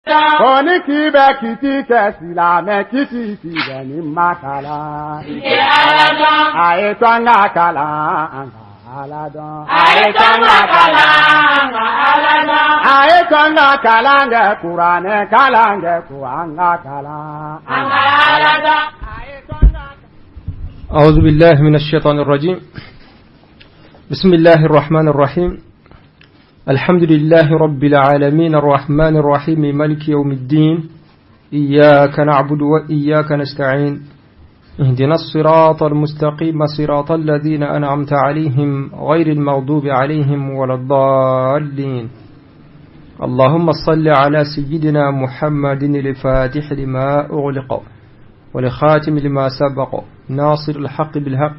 Ko ni k'i bɛ kiti kɛ silamɛ kiti ti bɛ ni ma kalan. A ye to an ka kalan an ka Ala dɔn. A ye to an ka kalan an ka Ala dɔn. A ye to an ka kalan kɛ kuranɛ kalan kɛ ko an ka kalan an ka Ala dɔn. أعوذ بالله من الشيطان الرجيم. بسم الله الرحمن الرحيم. الحمد لله رب العالمين الرحمن الرحيم مالك يوم الدين إياك نعبد وإياك نستعين اهدنا الصراط المستقيم صراط الذين أنعمت عليهم غير المغضوب عليهم ولا الضالين اللهم صل على سيدنا محمد الفاتح لما أغلق ولخاتم لما سبق ناصر الحق بالحق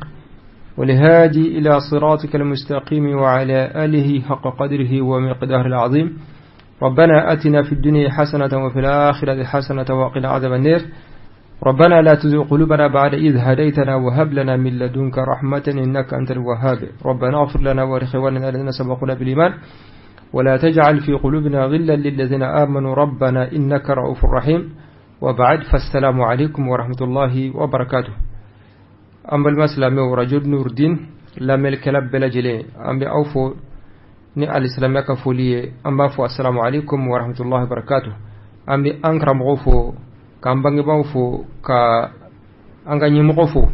ولهادي إلى صراطك المستقيم وعلى آله حق قدره ومقداره العظيم. ربنا أتنا في الدنيا حسنة وفي الآخرة حسنة وقنا عذاب النار. ربنا لا تزغ قلوبنا بعد إذ هديتنا وهب لنا من لدنك رحمة إنك أنت الوهاب. ربنا اغفر لنا ولإخواننا الذين سبقونا بالإيمان ولا تجعل في قلوبنا غلا للذين آمنوا ربنا إنك رؤوف رحيم. وبعد، فالسلام عليكم ورحمة الله وبركاته. An balima silamɛw, Radio Nurdin lamɛnnikɛla bɛɛ lajɛlen, an bɛ aw fo ni alisilamɛya ka foli ye. An b'a fɔ assalamu alaikum wa rahmatullahi wa barakatuh. An bɛ an karamɔgɔw fo, k'an bangebaaw fo, ka an ka ɲɛmɔgɔ fo,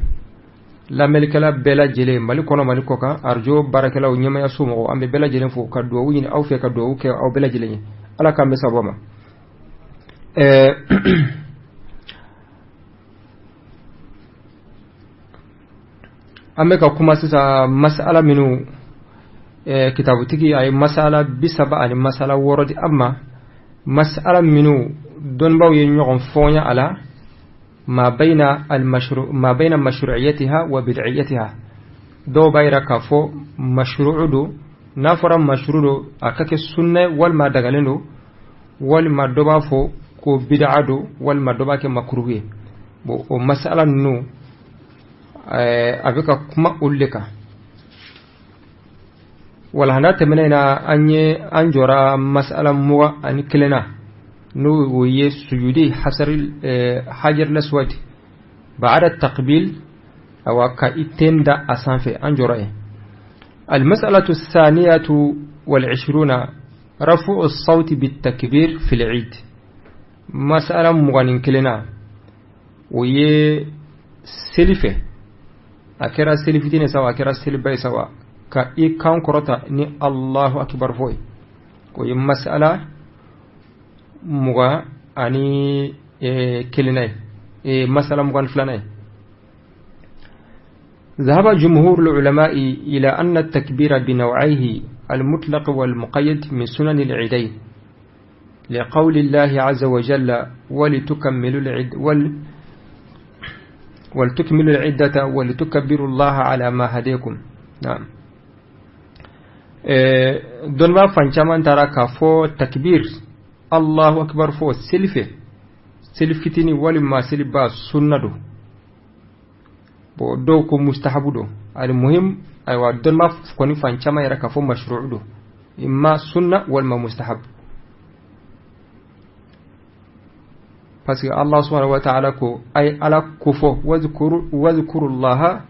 lamɛnnikɛla bɛɛ lajɛlen Mali kɔnɔ, Mali kɔ kan, arajo baarakɛlaw, ɲɛmayaso mɔgɔw, an bɛ bɛɛ lajɛlen fo ka dugawu ɲini aw fɛ, ka dugawu kɛ aw bɛɛ lajɛlen ye. Ala k'an bɛ sababu ma. An bɛ ka kuma sisan masala minnu kitabutigi a ye masala 30 ani masala 6 di an ma, masala minnu dɔnnibaw ye ɲɔgɔn fɔɲa a la, ma bayna al-mashru' ma bayna mashru'iyatiha wa bid'iyatiha. Dɔw b'a yira k'a fɔ mashru'u don, n'a fɔra mashru' don a ka kɛ sunna walima dagalen don, walima dɔ b'a fɔ ko bid'a don, walima dɔ b'a kɛ makruhu ye. Bon, o masala ninnu a bɛ ka kuma olu de kan. Walahanda tɛmɛnen na, an ye an jɔra masala 21 na, n'o o ye sujudi hasari hajar laswad ba'da taqbil, awa ka i ten da a sanfɛ, an jɔra yen. المسألة الثانية والعشرون رفع الصوت بالتكبير في العيد. مسألة 21 وهي سلفة، a kɛra seli fitinin sawa, a kɛra seliba ye sawa, ka i kan kɔrɔta ni Allahu akbar fɔ ye, o ye masala 21 ye, masala 22nan ye. ذهب جمهور العلماء إلى أن التكبير بنوعيه المطلق والمقيد من سنن العيدين، لقول الله عز وجل ولتكملوا العد ولتكملوا العدة ولتكبروا الله على ما هديكم. نعم. دون ما فان ترى كفو تكبير الله أكبر فو سلفه سلفتني ولما سلبا سنة دو dɔw ko mustahabu do. Almuhim, ayiwa, dɔnniba kɔni fan caman yɛrɛ k'a fɔ mashru'u do, imma sunna walima mustahab, parce que Allah subhanahu wa ta'ala ko ay ala kofɔ wadhkurullaha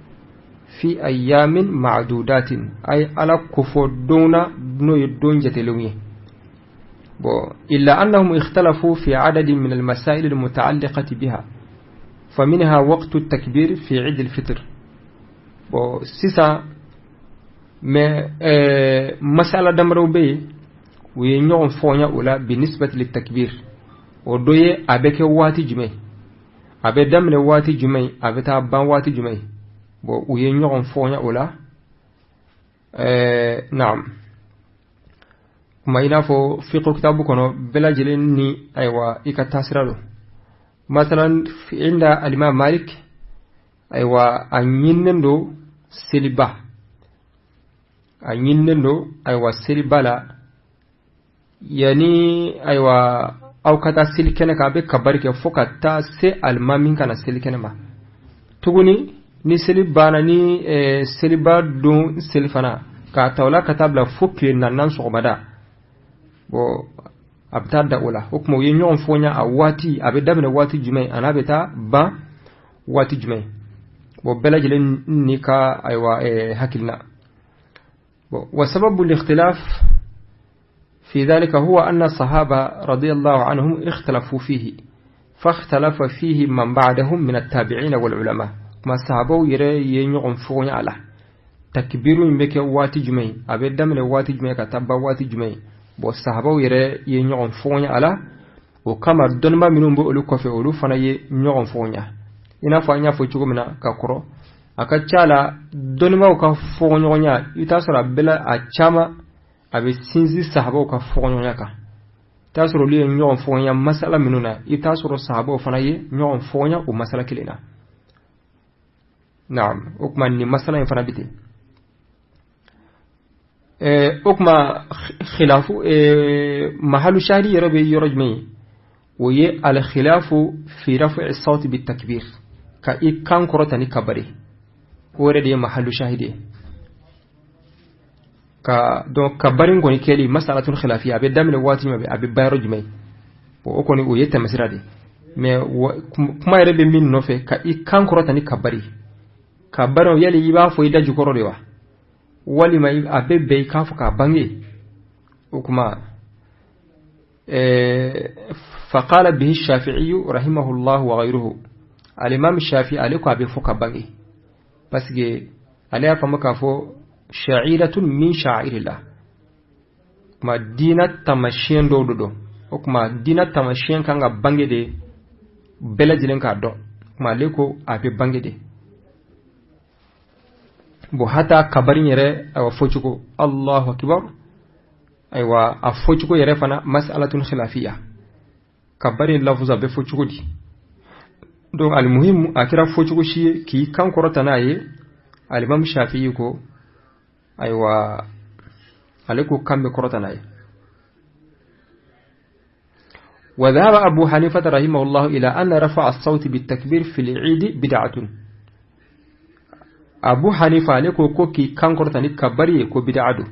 fi ayyamin ma'dudatin, ay ala kofɔ don na n'o ye don jatelenw ye. Bon, illa annahum ikhtalafu fi adadin min al-masail al-muta'alliqati biha, فمنها وقت التكبير في عيد الفطر. Bon, sisan mais masala damadɔ bɛ yen, u ye ɲɔgɔn fɔɲa o la binisbati litakbir. O dɔ ye a bɛ kɛ waati jumɛn, a bɛ daminɛ waati jumɛn, a bɛ taa ban waati jumɛn. Bon, u ye ɲɔgɔn fɔɲa o la. Naam, kuma i n'a fɔ fiqh kitabu kɔnɔ bɛɛ lajɛlen ni ayiwa i ka taasira don. Masalan, inda alimam Malik, ayiwa, a ɲininen don seliba, a ɲininen don ayiwa seliba la, yani ayiwa aw ka taa seli kɛnɛ kan, a bɛ kabari kɛ fo ka taa se alimami ka na seli kɛnɛ ma. Tuguni ni seli banna, ni seliba don seli fana k'a ta o la ka taa bila fo tile naaninan sɔgɔmada. Bon, A bɛ taa da o la. O tuma u ye ɲɔgɔn fɔɲa a waati, a bɛ daminɛ waati jumɛn, a n'a bɛ taa ban waati jumɛn. Bon, bɛɛ lajɛlen ni ka ayiwa hakilina. Bon, wa sababu al-ikhtilaf في ذلك هو أن الصحابة رضي الله عنهم اختلفوا فيه، فاختلف فيه من بعدهم من التابعين والعلماء. ما sahabaw yɛrɛ ye ɲɔgɔn fɔɲa a la, takbiru in bɛ kɛ waati jumɛn, a bɛ daminɛ waati jumɛn ka taa ban waati jumɛn. Bon, sahabaw yɛrɛ ye ɲɔgɔn fɔɲa a la, o kama dɔnniba minnu bɛ olu kɔfɛ, olu fana ye ɲɔgɔn fɔɲa. I n'a fɔ an y'a fɔ cogo min na ka kɔrɔ, a ka ca la dɔnnibaw ka fɔɲɔgɔnya, i t'a sɔrɔ a bɛɛ la a caman a bɛ sinsin sahabaw ka fɔɲɔgɔnya kan. I t'a sɔrɔ olu ye ɲɔgɔn fɔɲɔgɔnya masala minnu na, i t'a sɔrɔ sahabaw fana ye ɲɔgɔn fɔɲɔgɔnya o masala kelen na. Naam, o tuma nin masala in fana bɛ ten. O tuma khilafu mahalu shahidi yɛrɛ bɛ yɔrɔ jumɛn ye? O ye al-khilafu fi raf'i sawti bi takbir, ka i kan kɔrɔta ni kabari, o yɛrɛ de ye mahalu shahidi ye. Ka donc kabari kɔni kɛli masalatun khilafiya, a bɛ daminɛ waati jumɛn, a bɛ ban yɔrɔ jumɛn, bon o kɔni o ye tɛmɛsira de. Mais kuma yɛrɛ bɛ min nɔfɛ, ka i kan kɔrɔta ni kabari, kabari yali i b'a fɔ i da jukɔrɔ de wa, walima a bɛ bɛn i k'a fɔ k'a bange. O kuma faqala bihi shafi'i rahimahullah wa ghayruhu, al-imam shafi'i ale ko a bɛ fɔ ka bange, parce que ale y'a faamu k'a fɔ sha'iratun min sha'irillah, kuma diina taamasiyɛn dɔw de don. O kuma diina taamasiyɛn kan ka bange de, bɛɛ lajɛlen k'a dɔn. Kuma ale ko a bɛ bange de. Bon, hata kabari yɛrɛ ayiwa fɔcogo, Allahu akbar, ayiwa a fɔcogo yɛrɛ fana mas'alatun khilafiya, kabari lafuza bɛ fɔ cogo di. Donc almuhim a kɛra fɔcogo si ye k'i kan kɔrɔta n'a ye, alimam Shafi'i ko ayiwa ale ko kan bɛ kɔrɔta n'a ye. وذهب أبو حنيفة رحمه الله إلى أن رفع الصوت بالتكبير في العيد بدعة. أبو حنيفة ale ko k'i kan kɔrɔta ni kabari ye ko bid'a don,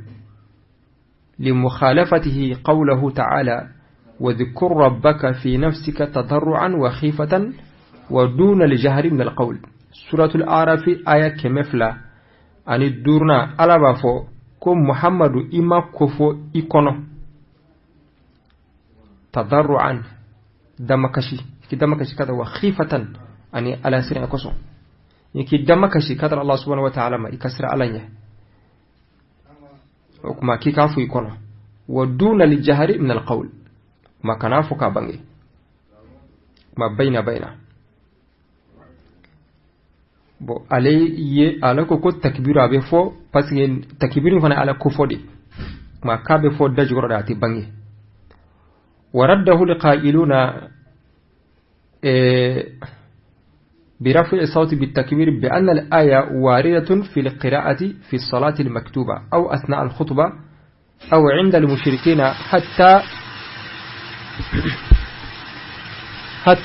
لمخالفته قوله تعالى وذكر ربك في نفسك تضرعا وخيفة ودون الجهر من القول. سورة الأعراف آية 205, Ala b'a fɔ ko Muhammadu i ma ko fɔ i kɔnɔ, tadarru'an damakasi, ki damakasi kada, wa khifatan ani ala siran kosɔn, i k'i damakasi ka taara Allah subhanahu wa ta'ala ma, i ka siran Ala ɲɛ. O kuma k'i k'a fɔ i kɔnɔ, wa duna al-jahri min al-qawl, kuma kana fɔ k'a bange, kuma bayna bayna. Bon, ale ye ale ko ko takbiru a bɛ fɔ, parce que takbiru fana ala ko fɔ de, kuma k'a bɛ fɔ da jukɔrɔ de, a tɛ bange. Waraddahu alqailuna برفع الصوت بالتكبير بأن الآية واردة في القراءة في الصلاة المكتوبة أو أثناء الخطبة أو عند المشركين حتى هل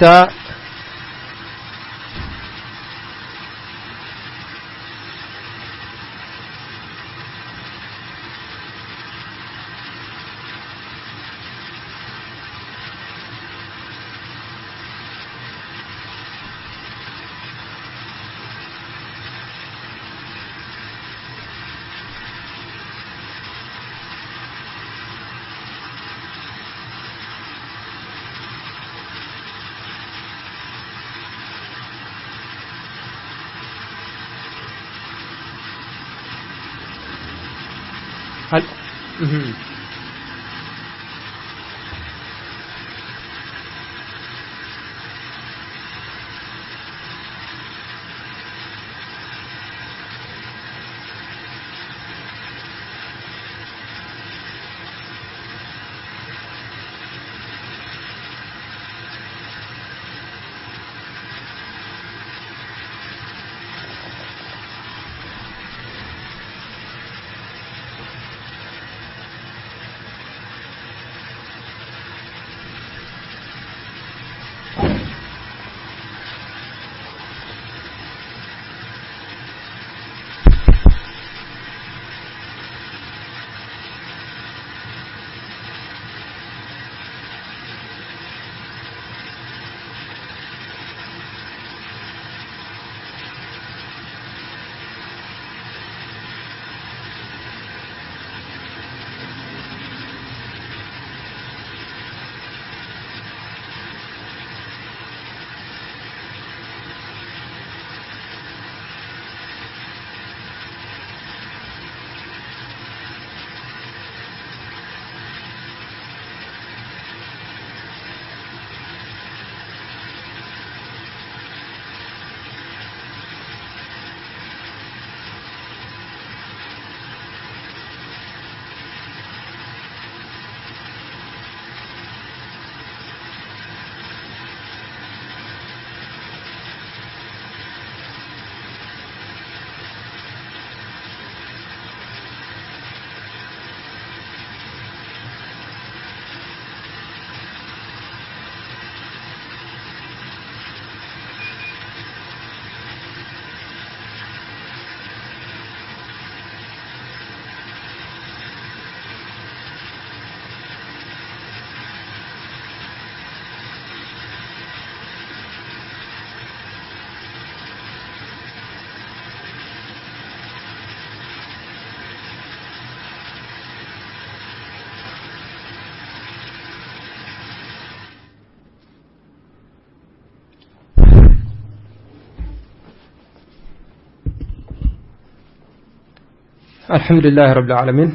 Alhamdulillahi rabbil alamin.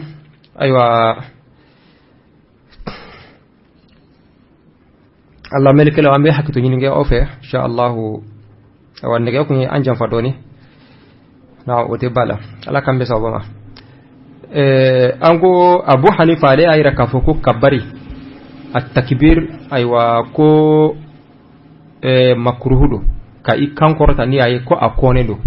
Ayiwa, Allah mɛlikɛlaw, an bɛ hakɛto ɲini kɛ aw fɛ, insha Allahu. Awa, nɛgɛ kun ye an janfa dɔɔni na, o tɛ ba la. Ala k'an bɛ sababa ma. An ko Abu Hanifa, ale y'a yira k'a fɔ ko kabari a takibir, ayiwa, ko makuruhu don ka i kan kɔrɔta ni a ye, ko a kɔnnen don.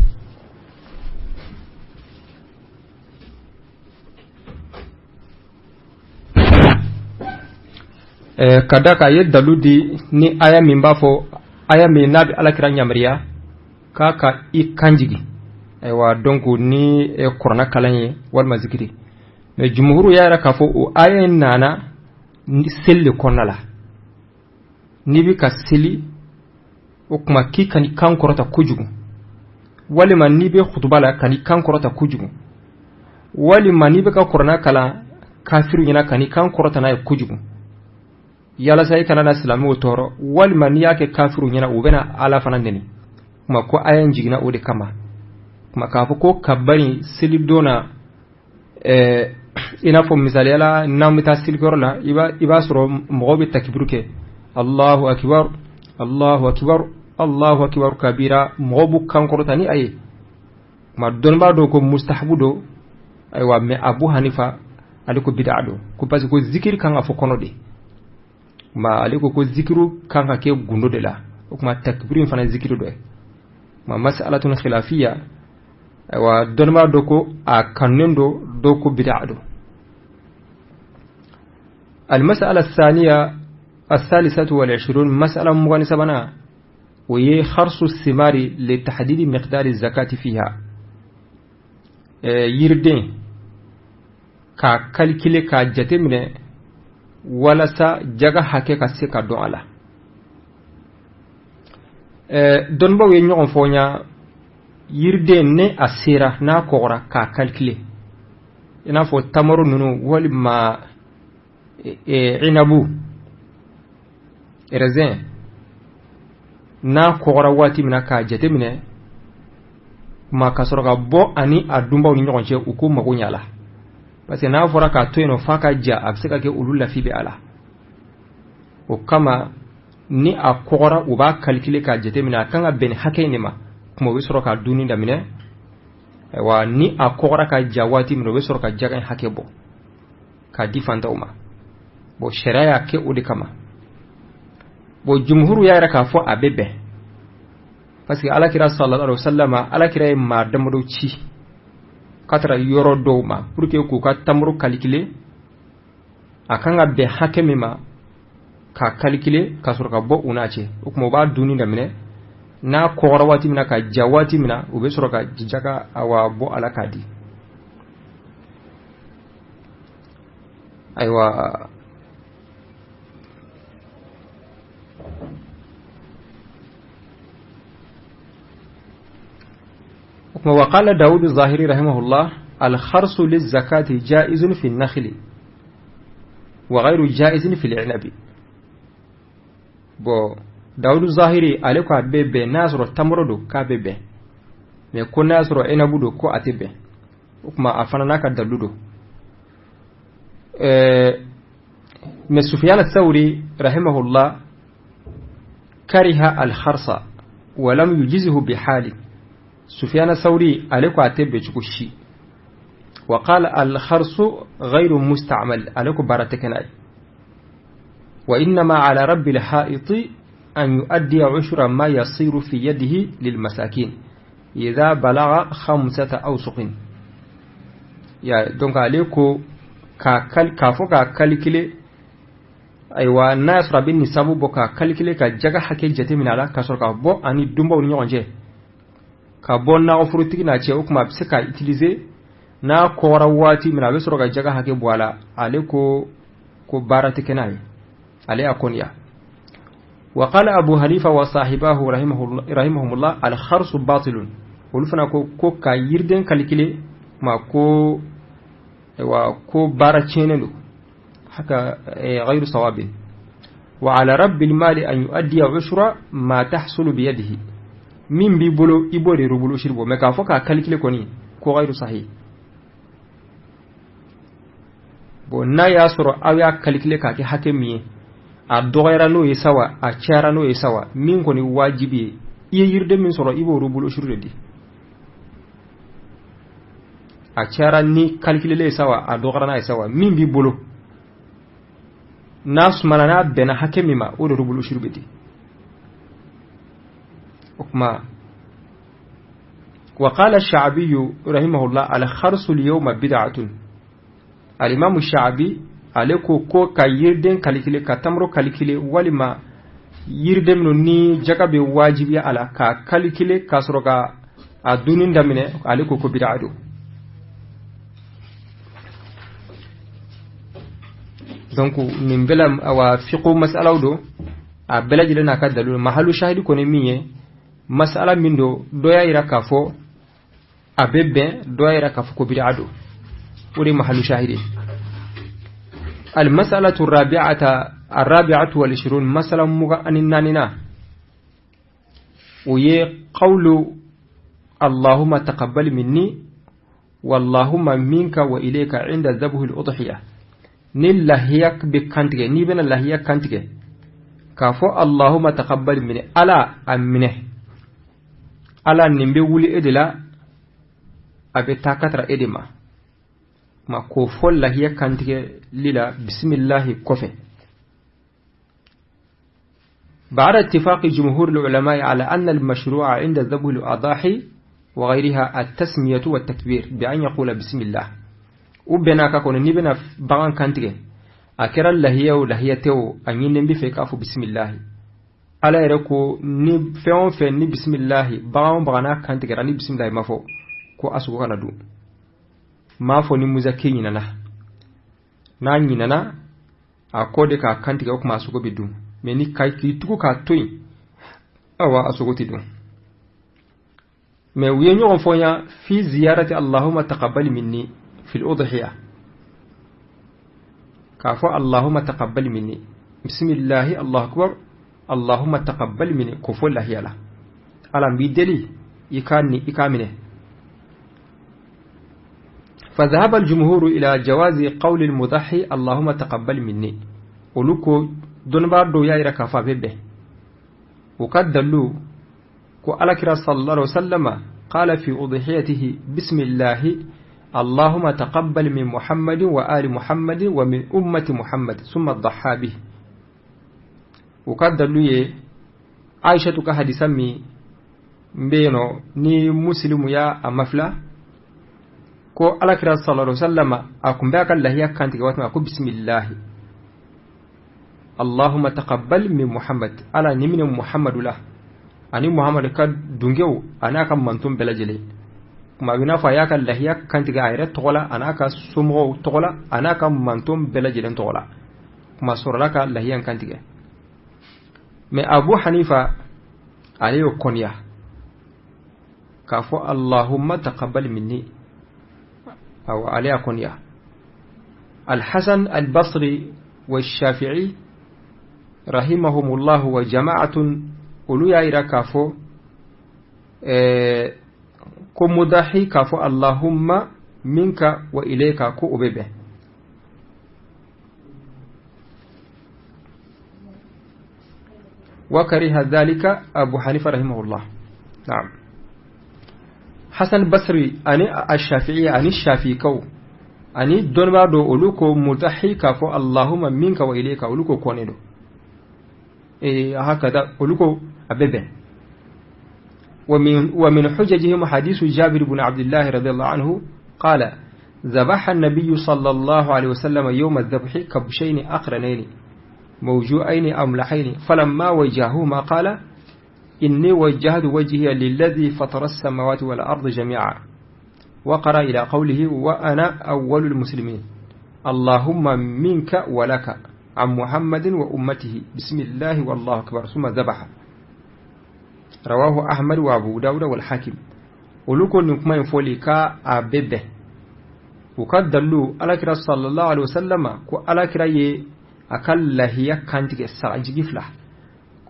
Ka da k'a ye dalu di ni aya min b'a fɔ, aya min n'a bɛ Alakira yamaruya k'a ka i kan jigi, ayiwa, donc ni kuranna kalan ye walima zikiri. Mais jumhuru y'a yira k'a fɔ o aya in nana seli de kɔnɔna la. N'i bɛ ka seli, o tuma k'i kan'i kan kɔrɔta kojugu, walima n'i bɛ kutuba la, kan'i kan kɔrɔta kojugu, walima n'i bɛ ka kuranna kalan kafiriw ɲɛna, kan'i kan kɔrɔta n'a ye kojugu, yalasa i kana na silamɛw tɔɔrɔ, walima n'i y'a kɛ kafiriw ɲɛna, u bɛna Ala fana neni. Kuma ko aya in jiginna o de kama. Kuma k'a fɔ ko kabari selidon na, i n'a fɔ misaliyala, n'an bɛ taa selikɛyɔrɔ la, i b'a sɔrɔ mɔgɔw bɛ takibiru kɛ, Allahu akibar, Allahu akibar, Allahu akibar kabira, mɔgɔw b'u kan kɔrɔta ni a ye. Kuma dɔnnibaa dɔw ko mustahabu don, ayiwa, mais Abu Hanifa ale ko bid'a don, ko parce que ko zikiri kan ka fɔ kɔnɔ de ma. Ale ko ko zikiru kan ka kɛ gundo de la, o kuma takibiru in fana ye zikiri dɔ ye. Kuma mas'alatun khilafiya. Ayiwa, dɔnnibaa dɔ ko a kanunen don, dɔw ko bid'a don. المسألة الثانية الثالثة والعشرون، مسألة 23، وهي خرص الثمار لتحديد مقدار الزكاة فيها. Yiriden k'a calculer, k'a jateminɛ walasa jaga hakɛ ka se ka dɔn a la. Dɔnnibaw ye ɲɔgɔn fɔ ɲa yiriden ne a sera n'a kɔgɔra k'a calculer, i n'a fɔ tamaro ninnu walima inabu, raisin, n'a kɔgɔra waati min na, k'a jateminɛ ma ka sɔrɔ ka bɔ ani a dunbaw ni ɲɔgɔn cɛ, u k'u mago ɲa la, parce que n'a fɔra k'a to yen nɔ f'a ka ja, a bɛ se ka kɛ olu lafi bɛ a la. O kama, ni a kɔgɔra, u b'a calculer k'a jateminɛ, a kan ka bɛn nin hakɛ in de ma. Kuma u bɛ sɔrɔ k'a dunni daminɛ. Ayiwa, ni a kɔgɔra ka ja waati min na, u bɛ sɔrɔ ka jaga in hakɛ bɔ k'a di fantanw ma. Bon, sariya y'a kɛ o de kama. Bon, jumhuru y'a yira k'a fɔ a bɛ bɛn, parce que Alakira sallallahu alaihi wasallam, Alakira ye maa damadɔ ci ka taara yɔrɔ dɔw ma pour que k'u ka tamaro calculer, a kan ka bɛn hakɛ min ma, k'a calculer ka sɔrɔ ka bɔ u n'a cɛ. O tuma u b'a dunni daminɛ, n'a kɔgɔra waati min na, ka ja waati min na, u bɛ sɔrɔ ka jaga, awa, bɔ a la k'a di. Ayiwa, وقال داود الظاهري رحمه الله: الخرص للزكاة جائز في النخل وغير جائز في العنب. Bon, Dawudu Zahiri ale ko a bɛ bɛn n'a sɔrɔ tamaro don, k'a bɛ bɛn, mais ko n'a sɔrɔ enabu don, ko a tɛ bɛn. O tuma a fana n'a ka dalu don. Mais Sufyan Thawri rahimahullah kariha al-kharsa wa lam yujizhu bihali. Sufyan Thawri ale ko a tɛ bɛn cogo si. Wa qala al-kharsu ghayru musta'mal, ale ko baara tɛ kɛ n'a ye. وإنما على رب الحائط أن يؤدي عشر ما يصير في يده للمساكين إذا بلغ 5 أوسق. Ya donc ale ko k'a fɔ k'a calculer, ayiwa, n'a y'a sɔrɔ a bɛ nisabu bɔ, k'a calculer ka jaga hakɛ jateminɛ a la, ka sɔrɔ ka bɔ ani dunbaw ni ɲɔgɔn cɛ, ka bɔ nakɔforotigi n'a cɛ, o tuma a bɛ se ka utiliser. N'a kɔgɔra waati min na, a bɛ sɔrɔ ka jaga hakɛ bɔ a la. Ale ko ko baara tɛ kɛ n'a ye, ale y'a kɔniya. وقال أبو حنيفة وصاحباه رحمهم الله الخرص باطل. Olu fana ko ko ka yiriden calculer ma, ko wa ko baara tiɲɛnen don haka, غير صواب، وعلى رب المال أن يؤدي عشر ما تحصل بيده. Min b'i bolo, i b'o de rubulu usiri bɔ, mais k'a fɔ k'a calculer kɔni, ko غير صحيح. Bon, n'a y'a sɔrɔ aw y'a calculer k'a kɛ hakɛ min ye, a dɔgɔyara n'o ye sa wa, a cayara n'o ye sa wa, min kɔni wajibi ye, i ye yiriden min sɔrɔ, i b'o rubul ushuru de di. A cayara ni calculelen ye sa wa, a dɔgɔyara n'a ye sa wa, min b'i bolo n'a sumana, n'a bɛnna hakɛ min ma, o de rubul ushuru bɛ di. O kuma وقال الشعبي رحمه الله الخرس اليوم بدعة. الإمام الشعبي ale ko ka yiriden calculer, ka tamaro calculer, walima yiriden minnu ni jaka bɛ wajibiya a la, ka calculer k'a sɔrɔ ka a dunni daminɛ, ale ko bid'a don. Donc nin bɛɛ la, awa, fiqhu masalaw don, a bɛɛ lajɛlen n'a ka dalilu. Mahalu shahidi kɔni min ye, masala min don, dɔ y'a yira k'a fɔ a bɛ bɛn, dɔ y'a yira k'a fɔ ko bid'a don, o de ye mahalu shahidi. المسألة الرابعة والعشرون مسألة مغنى وهي قول اللهم تقبل مني واللهم منك وإليك عند ذبح الأضحية. ni lahiya bɛ kantigɛ, n'i bɛna lahiya kantigɛ, k'a fɔ allahumma taqabbal minni, ala a minɛ, ala nin bɛ wuli e de la, a bɛ taa ka tara e de ma. Ma k'o fɔ lahiya kantigɛli la bisimilahi kɔfɛ. بعد اتفاق جمهور العلماء على أن المشروع عند ذبح الأضاحي وغيرها التسمية والتكبير بأن يقول بسم الله. وبنا كون ني بنا بغان كانتي أكرا لهيا ولهيا أن ينبي في كافو بسم الله. على يركو ني فيون في ني بسم الله بغان بغانا كانتي راني بسم الله ما فو كو أسوغ كان دو ما فو ني مزكي نانا نا نينا أكودي كا كانتي أو كما أسوغ بدو mais ni k'i tugu k'a to yen, awa, a sogo tɛ dun. Mais u ye ɲɔgɔn fɔ yan fi ziyarati allahumma taqabbal minni fil udhiya, k'a fɔ allahumma taqabbal minni, bisimilahi allahu akbar, allahumma taqabbal minni, k'o fɔ lahiya la, ala n b'i deli i ka ni i k'a minɛ. فذهب الجمهور إلى جواز قول المضحي اللهم تقبل مني. Olu ko dɔnnibaa dɔw y'a yira k'a fɔ a bɛ bɛn. U ka dalilu ko alakira sallallahu alaihi wasallam qala fi udhiyatihi bismillahi allahumma taqabbal min muhammadin wa ali muhammadin wa min ummati muhammad summa dhaha bihi. U ka dalilu ye Aishatu ka hadisa min bɛ yen nɔ ni muslimu y'a a mafila, ko alakira sallallahu alaihi wasallam a kun bɛ a ka lahiya kantigɛ waati min, a ko bismillahi allahumma taqabbal min muhammad, ala ni minɛ muhammadu la ani muhammadu ka dungew a n'a ka manton bɛɛ lajɛlen. Kuma bɛ n'a fɔ a y'a ka lahiya kantigɛ a yɛrɛ tɔgɔ la, a n'a ka somɔgɔw tɔgɔ la, a n'a ka manton bɛɛ lajɛlen tɔgɔ la. Kuma sɔrɔla ka lahiya kantigɛ. Mais Abu Hanifa ale y'o kɔniya k'a fɔ allahumma taqabbal minni, awa, ale y'a kɔniya. Al-Hasan al-Basri wa Shafi'i rahimahumullah wa jama'atun, olu y'a yira k'a fɔ ko mudahi k'a fɔ allahumma minka wa ilayka, ko o bɛ bɛn. Wa kariha dhalika Abu Hanifa rahimahullah. Na'am, Hasan Basri ani Ash-Shafi'i ani Shafi'ikaw ani dɔnnibaa dɔw, olu ko mudahi k'a fɔ allahumma minka wa ilayka, olu ko kɔni don. هكذا ولكو أبدا. ومن حججهم حديث جابر بن عبد الله رضي الله عنه قال ذبح النبي صلى الله عليه وسلم يوم الذبح كبشين أقرنين موجوعين أملحين، فلما وجههما قال إني وجهت وجهي للذي فطر السماوات والأرض جميعا، وقرأ إلى قوله وأنا أول المسلمين اللهم منك ولك عن محمد وأمته بسم الله والله أكبر ثم ذبح. رواه أحمد وأبو داود والحاكم. ولكن نكما يفولي كا أببه وقد دلو على كرا صلى الله عليه وسلم كو على كرا يه أكل لهيا كانتك ساجي فلا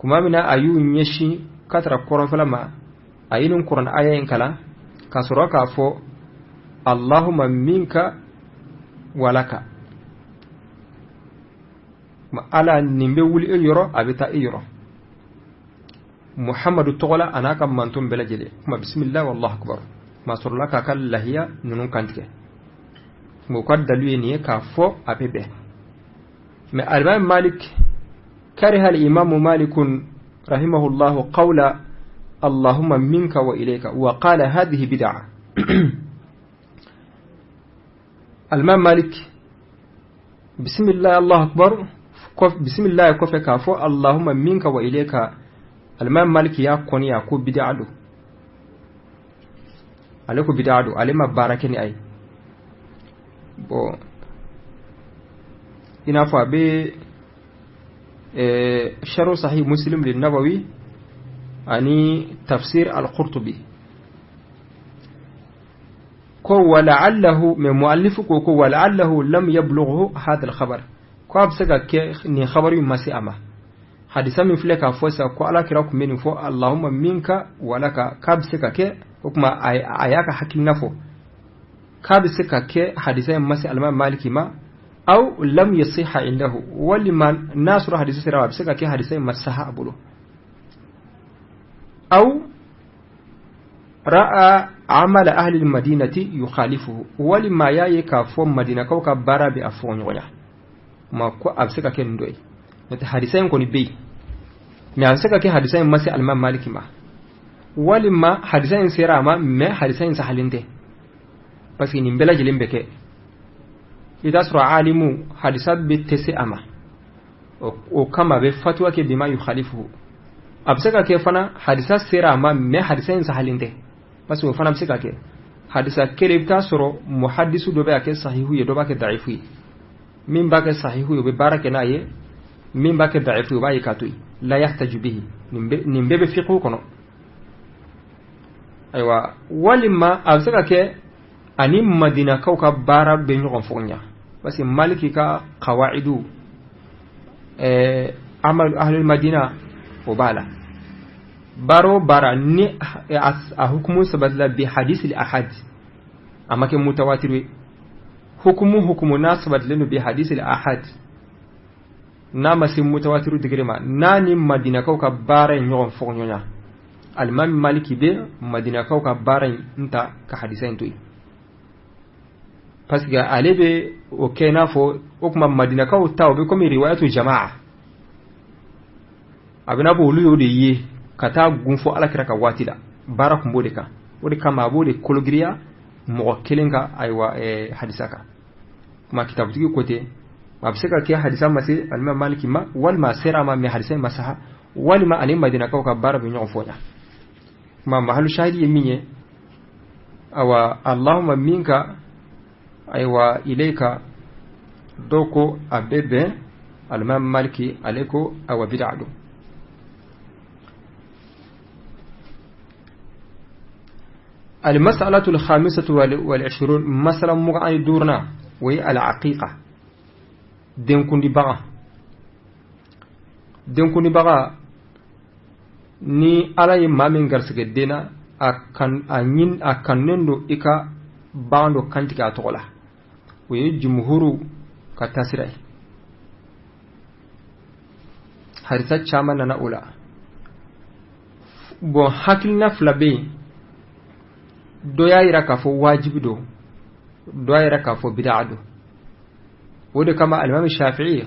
كما من أيو نيشي كتر قرآن فلما أينون قرآن آية كلا كسرة كافو اللهم منك ولك. Kuma Ala nin bɛ wuli e yɔrɔ, a bɛ taa e yɔrɔ, Muhammadu tɔgɔ la a n'a ka manton bɛɛ lajɛlen. Kuma bisimilahi wallahu akbar. Kuma sɔrɔla k'a ka lahiya ninnu kantigɛ. Kuma u ka dalu ye nin ye k'a fɔ a bɛ bɛn. Mais alimami Malik, kariha al-imamu Malikun rahimahullahu qawla allahumma minka wa ilayka wa qala hadhihi bid'a. Alimami Malik, bisimilahi allahu akbar, bisimilahi kɔfɛ k'a fɔ allahumma minka wa ilayka, alimami Malik y'a kɔni a ko bid'a don. Ale ko bid'a don, ale ma baara kɛ ni a ye. Bon, i n'a fɔ a bɛ Sharh Sahih Muslim lin-Nawawi ani Tafsir al-Qurtubi ko wala'allahu, mais muallifu ko wala'allahu lam yablughu hadha al-khabar, ko a bɛ se ka kɛ nin khabari in ma se a ma. Hadisa min filɛ k'a fɔ sisan ko Ala kira tun bɛ nin fɔ allahumma minka walaka, k'a bɛ se ka kɛ o tuma a y'a ka hakilina fɔ k'a bɛ se ka kɛ hadisa in ma se alimami Maliki ma, aw lam yasiha indahu, walima n'a sɔrɔ hadisa sera, a bɛ se ka kɛ hadisa in ma saha a bolo, aw ra'a amala ahli madinati yukhalifuhu, walima y'a ye k'a fɔ Madinakaw ka baara bɛ a fɔ ɲɔgɔnya ma, ko a bɛ se ka kɛ nin dɔ ye. N'o tɛ hadisa in kɔni bɛ yen, mais a bɛ se ka kɛ hadisa in ma se alimami Maliki ma, walima hadisa in sera a ma, mais hadisa in sahalen tɛ, parce que nin bɛɛ lajɛlen bɛ kɛ. I t'a sɔrɔ alimu hadisa bɛ tɛ se a ma, o kama a bɛ fatuwa kɛ bima yukhalifuhu. A bɛ se ka kɛ fana hadisa sera a ma, mais hadisa in sahalen tɛ, parce que o fana bɛ se ka kɛ. Hadisa kelen, i bɛ taa sɔrɔ muhadisu dɔ bɛ a kɛ sahihu ye, dɔ b'a kɛ da'ifu ye. Min b'a kɛ sahihu ye, o bɛ baara kɛ n'a ye, min b'a kɛ da'ifu ye, o b'a ye k'a to yen, la yahtaju bihi. Nin bɛɛ bɛ fiqhu kɔnɔ. Ayiwa, walima a bɛ se ka kɛ ani Madinakaw ka baara bɛ ɲɔgɔn fɔɲa, parce que Maliki ka qawaidu amal ahlul madina o b'a la. Baara o baara ni a hukumu sabatila bi hadisi al ahad, a ma kɛ mutawatir ye, hukumu n'a sabatilen don bi hadisi al ahad, n'a ma se mutawatiru degré ma, n'a ni Madinakaw ka baara ye ɲɔgɔn fɔɲɔgɔnya, alimami Maliki bɛ Madinakaw ka baara in ta ka hadisa in to yen, parce que ale bɛ o kɛ i n'a fɔ o tuma Madinakaw ta o bɛ komi riwayatu jamaa, a bɛ n'a fɔ olu y'o de ye ka taa gun fɔ Ala kira ka waati la, baara tun b'o de kan. O de kama a b'o de kologiriya mɔgɔ kelen ka ayiwa hadisa kan. Kuma kitabutigi ko ten, a bɛ se ka kɛ hadisa ma se alimami Maliki ma, walima a sera a ma, mais hadisa in ma saha, walima ani Madinakaw ka baara bɛ ɲɔgɔn fɔ ɲa. Kuma mahalu shahidi ye min ye, awa allahumma minka ayiwa ilayka, dɔw ko a bɛ bɛn alimami Maliki, ale ko awa bid'a don. المسألة الخامسة والعشرون، مسألة مغاني دورنا، وهي العقيقة. دينكوندي بغا، دينكوندي بغا ni Ala ye maa min garisɛgɛ den na, a kan a ɲin a kanunen don i ka bagan dɔ kantigɛ a tɔgɔ la. O ye jumuhuru ka taasira ye. Hadisa caman nana o la. Bon, hakilina fila bɛ yen. Dɔ y'a yira k'a fɔ wajibi don, dɔ y'a yira k'a fɔ bid'a don. O de kama alimami Shafi'i,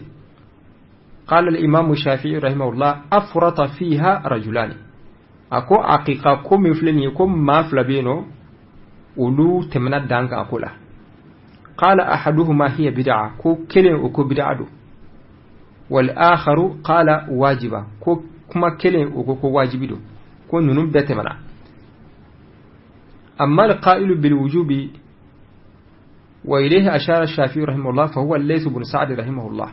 قال الإمام الشافعي رحمه الله أفرط فيها رجلان. A ko aqiqa ko min filɛ nin ye, ko maa fila bɛ yen nɔ, olu tɛmɛna dan kan a ko la. قال أحدهما هي بدعة, ko kelen o ko bid'a don. والآخر قال واجبة, ko kuma kelen o ko wajibi don. Ko ninnu bɛɛ tɛmɛna. أما القائل بالوجوب وإليه أشار الشافعي رحمه الله فهو الليث بن سعد رحمه الله،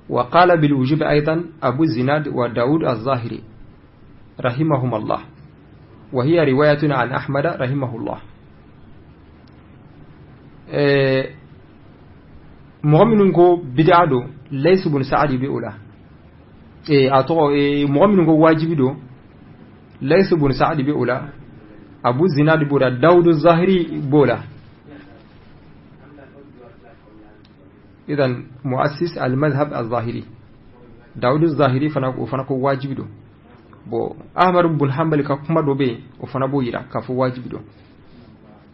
وقال بالوجوب أيضا أبو الزناد وداود الظاهري رحمهم الله، وهي رواية عن أحمد رحمه الله. Mɔgɔ minnu ko bid'a don, Layth bun Sa'adi bɛ o la. A tɔgɔ, mɔgɔ minnu ko wajibi don, Layth bun Sa'adi bɛ o la, Abu Zinad b'o la, Dawudu Zahiri b'o la. Idan muassis al-madhhab al-zahiri Dawud al-Zahiri fana, o fana ko wajibi don. Bon, Ahmad ibn Hanbal ka kuma dɔ bɛ yen, o fana b'o yira k'a fɔ wajibi don,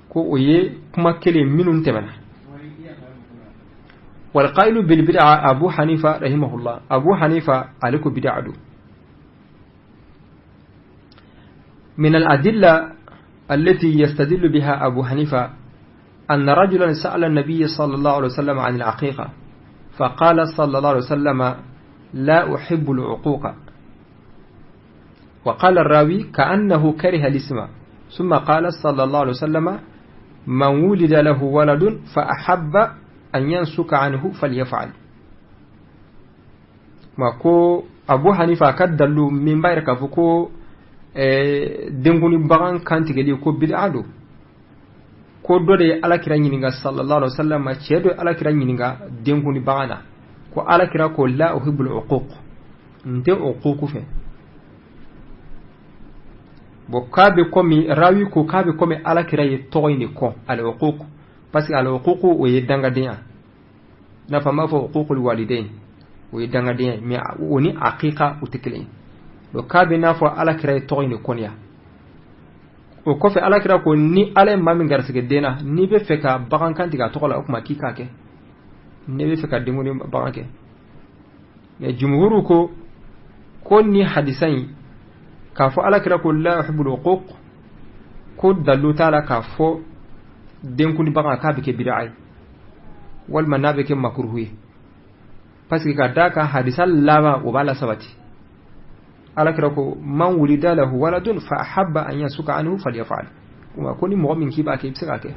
ko o ye kuma kelen minnu tɛmɛna. Wal qailu bil bid'a Abu Hanifa rahimahullah. Abu Hanifa ale ko bid'a don. من الأدلة التي يستدل بها أبو حنيفة أن رجلا سأل النبي صلى الله عليه وسلم عن العقيقة، فقال صلى الله عليه وسلم: لا أحب العقوق. وقال الراوي: كأنه كره الاسم. ثم قال صلى الله عليه وسلم: من ولد له ولد فأحب أن ينسك عنه فليفعل. Ma ko Abu Hanifa ka dalu min b'a yira k'a fɔ ko denkuni bagan kantigɛli ko bid'a don, ko dɔ de ye Alakira ɲininka sallallahu alaihi wasallam, cɛ dɔ ye Alakira ɲininka denkuni bagan na, ko Alakira ko: la uhibbul uquq, n tɛ uquq fɛ. Bon, k'a bɛ komi rawi ko k'a bɛ komi Alakira ye tɔgɔ in de kɔn, al uquq, parce que al uquq o ye dangadenya, n'a fɔ an b'a fɔ uququl walidain, o ye dangadenya, mais o ni aqiqa o tɛ kelen ye. Donc k'a bɛ n'a fɔ Alakira ye tɔgɔ in de kɔniya. O kɔfɛ, Alakira ko ni Ala ye maa min garisɛgɛ den na, n'i bɛ fɛ ka bagan kan tigɛ a tɔgɔ la, o tuma k'i k'a kɛ, n'i bɛ fɛ ka denkuni bagan kɛ. Mais jumhuru ko ni hadisa in k'a fɔ Alakira ko la yuhibbul uquq, ko dalu t'a la k'a fɔ denkuni bagan k'a bɛ kɛ bid'a ye walima n'a bɛ kɛ makruhu ye, parce que ka d'a kan hadisa laban o b'a la sabati. Alakira ko: man wulida lahu waladun fa ahabba an yansuka anhu falyaf'al. Kuma ko ni mɔgɔ min k'i b'a kɛ, i bɛ se k'a kɛ.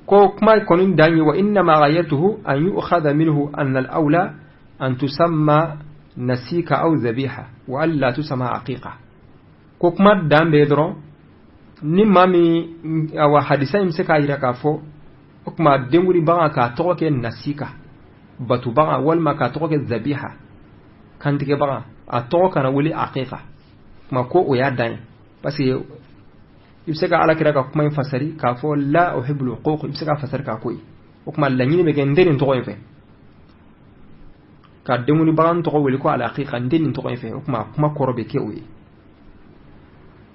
Ko kuma kɔni dan ye: wa innama ghayatuhu an yu'khadha minhu anna al-awla an tusamma nasika aw zabiha wa alla tusamma aqiqa. Ko kuma dan bɛ dɔrɔn ni maa min, awa, hadisa in bɛ se k'a yira k'a fɔ o tuma denkuli bagan k'a tɔgɔ kɛ nasika, batu bagan, walima k'a tɔgɔ kɛ zabiha, kantigɛ bagan, a tɔgɔ kana wele aqiqa. Kuma ko o y'a dan ye, parce que i bɛ se ka Alakira ka kuma in fasari k'a fɔ la uhibbul uquq, i bɛ se k'a fasari k'a ko ye. O tuma laɲini bɛ kɛ n tɛ nin tɔgɔ in fɛ, ka denkuli bagan tɔgɔ wele ko al aqiqa, n tɛ nin tɔgɔ in fɛ. O tuma kuma kɔrɔ bɛ kɛ o ye.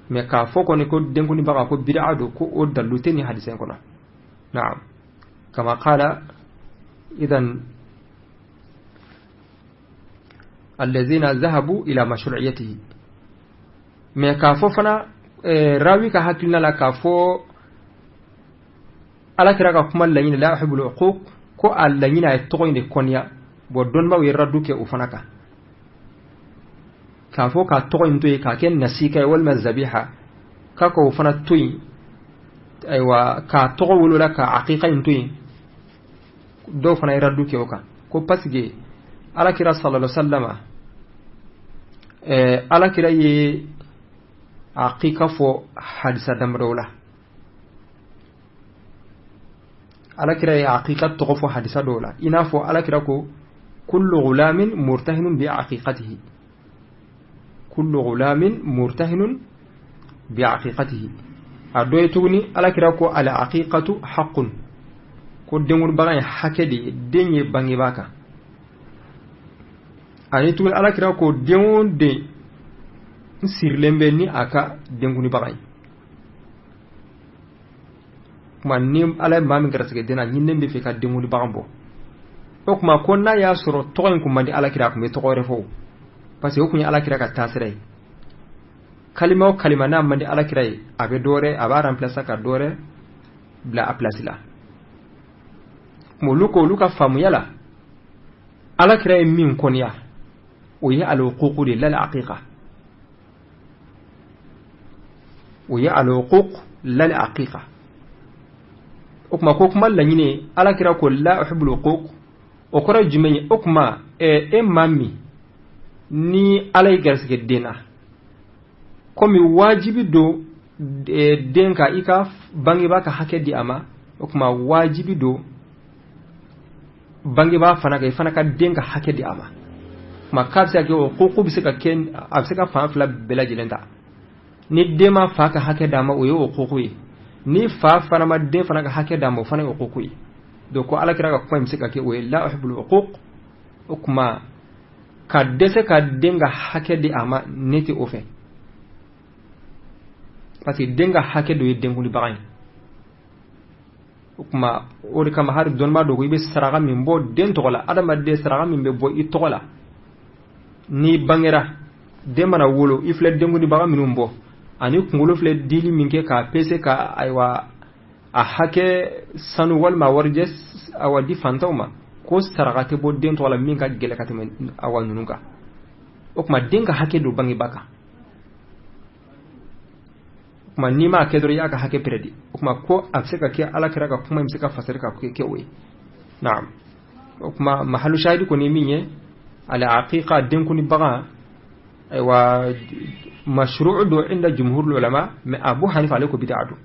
Mais k'a fɔ kɔni ko denkuli bagan ko bid'a don, ko o dalilu tɛ nin hadisa in kɔnɔ. Naam, kama qala idan allazina zahabu ila mashru'iyatihi. Mais k'a fɔ fana rawi ka hakilina la k'a fɔ Alakira ka kuma laɲini la uhibbul uquq, ko a laɲini a ye tɔgɔ in de kɔniya. Bon, dɔnnibaw ye radu kɛ o fana kan k'a fɔ k'a tɔgɔ in to yen k'a kɛ nasika ye walima zabiha, k'a ka o fana to yen, ayiwa, k'a tɔgɔ wolola ka aqiqa in to yen. Dɔw fana ye radu kɛ o kan ko parce que Alakira sallallahu alaihi wasallam, Alakira ye aqiqa fɔ hadisa damadɔw la. Alakira ye aqiqa tɔgɔ fɔ hadisa dɔw la, i n'a fɔ Alakira ko: kullu ghulamin murtahinun bi aqiqatihi, kullu ghulamin murtahinun bi aqiqatihi. A dɔ ye tuguni, Alakira ko: al aqiqatu haqqun, ko denkurubaga ye hakɛ de ye den ye bangebaa kan. Ani tuguni, Alakira ko den o den n sirilen bɛ ni a ka denkunibaga ye. Kuma ni Ala ye maa min garisigɛ den na, ɲininen bɛ fɛ ka denkunibagan bɔ. O kuma ko n'a y'a sɔrɔ tɔgɔ in kun man di Alakira, a kun bɛ tɔgɔ wɛrɛ fɔ, parce que o kun ye Alakira ka taasira ye. Kalima o kalima n'a man di Alakira ye, a bɛ dɔ wɛrɛ, a b'a remplacer ka dɔ wɛrɛ bila a place la. Olu ko olu ka faamuya la, Alakira ye min kɔniya, o ye al-uquq de lal aqiqa, o ye al-uquq lal aqiqa. O kuma ko kuma laɲini, Alakira ko la uhibbul uquq, o kɔrɔ ye jumɛn ye? O kuma e maa min ni Ala ye garisigɛ den na, komi wajibi don den ka i ka bangebaa ka hakɛ di a ma, o kuma wajibi don bangebaa fana ka i fana ka den ka hakɛ di a ma. Kuma k'a bɛ se ka kɛ o ko bɛ se ka kɛ, a bɛ se ka fan fila bɛɛ lajɛlen ta. Ni den ma fa ka hakɛ d'a ma, o ye o koko ye. Ni fa fana ma den fana ka hakɛ d'a ma, o fana ye o koko ye. Donc ko Ala kira ka kuma in bɛ se ka kɛ o ye la uhibbul uquq. O kuma ka dɛsɛ ka den ka hakɛ di a ma, ne tɛ o fɛ, parce que den ka hakɛ dɔ ye denkundibaga ye. O kuma o de kama hali dɔnnibaa dɔ ko i bɛ saraka min bɔ den tɔgɔ la, adamaden saraka min bɛ bɔ i tɔgɔ la n'i bangera, den mana wolo, i filɛ denkundibaga minnu bɔ ani kunkolo filɛ dili min kɛ k'a pese ka ayiwa a hakɛ sanu walima warijɛ awa di fantanw ma, ko saraka tɛ bɔ den tɔgɔ la min ka gɛlɛ ka tɛmɛ awa ninnu kan. O tuma den ka hakɛ don bangebaa kan. O tuma n'i m'a kɛ dɔrɔn, i y'a ka hakɛ pɛrɛdi. O tuma ko a bɛ se ka kɛ Ala kira ka kuma in bɛ se ka fasari ka kɛ o ye. Naam. O tuma mahalu shahidi kɔni ye min ye, al aqiqa denkundi bagan ayiwa mashru'u don inda jumhur ulama, mais Abu Hanifa ale ko bid'a don.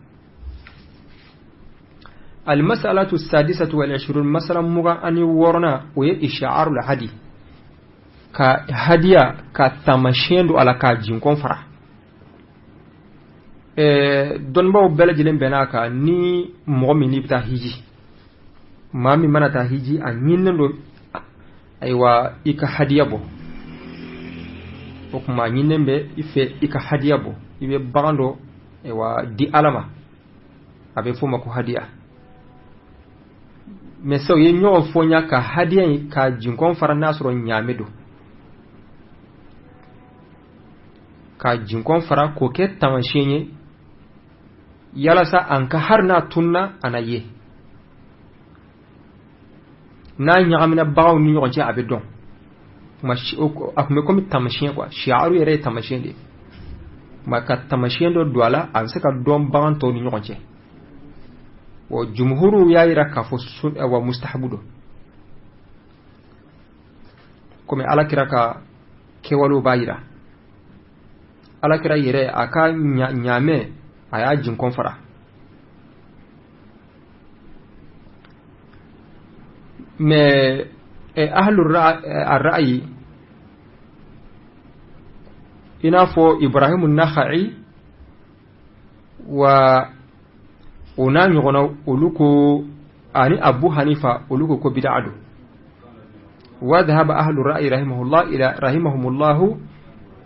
المسألة السادسة والعشرون مسألة مغا ورنا وهي إشعار الهدي كهدية كتمشين دو على كجنكم فرح. Dɔnnibaw bɛɛ lajɛlen bɛn'a kan ni mɔgɔ min n'i bɛ taa hiji, maa min mana taa hiji a ɲininen don ayiwa i ka hadiya bɔ. O tuma a ɲininen bɛ i fɛ i ka hadiya bɔ, i bɛ bagan dɔ ayiwa di Ala ma, a bɛ f'o ma ko hadiya. Mais sa u ye ɲɔgɔn fɔɲa ka hadiya in ka jinkɔn fara n'a sɔrɔ ɲaamɛ don, ka jinkɔn fara k'o kɛ taamasiyɛn ye yalasa an ka hari n'a tunna a na ye, n'a ɲagamina baganw ni ɲɔgɔn cɛ a bɛ dɔn. A tun bɛ komi taamasiyɛn quoi, shi'aru yɛrɛ ye taamasiyɛn de ye. Kuma ka taamasiyɛn dɔ don a la, a bɛ se ka dɔn bagan tɔw ni ɲɔgɔn cɛ. Wa jumhuru y'a yira k'a fɔ wa mustahabu don, komi Ala kira ka kɛwalew b'a yira. Ala kira yɛrɛ a ka ɲaamɛ a y'a jinkɔn fara. Mais ahlu ra'ayi i n'a fɔ Ibrahimu Nakha'i wa o n'a ɲɔgɔnna, olu ko ani Abu Hanifa olu ko ko bid'a don. Wa dhahaba ahlu ra'yi rahimahullah ila rahimahumullahu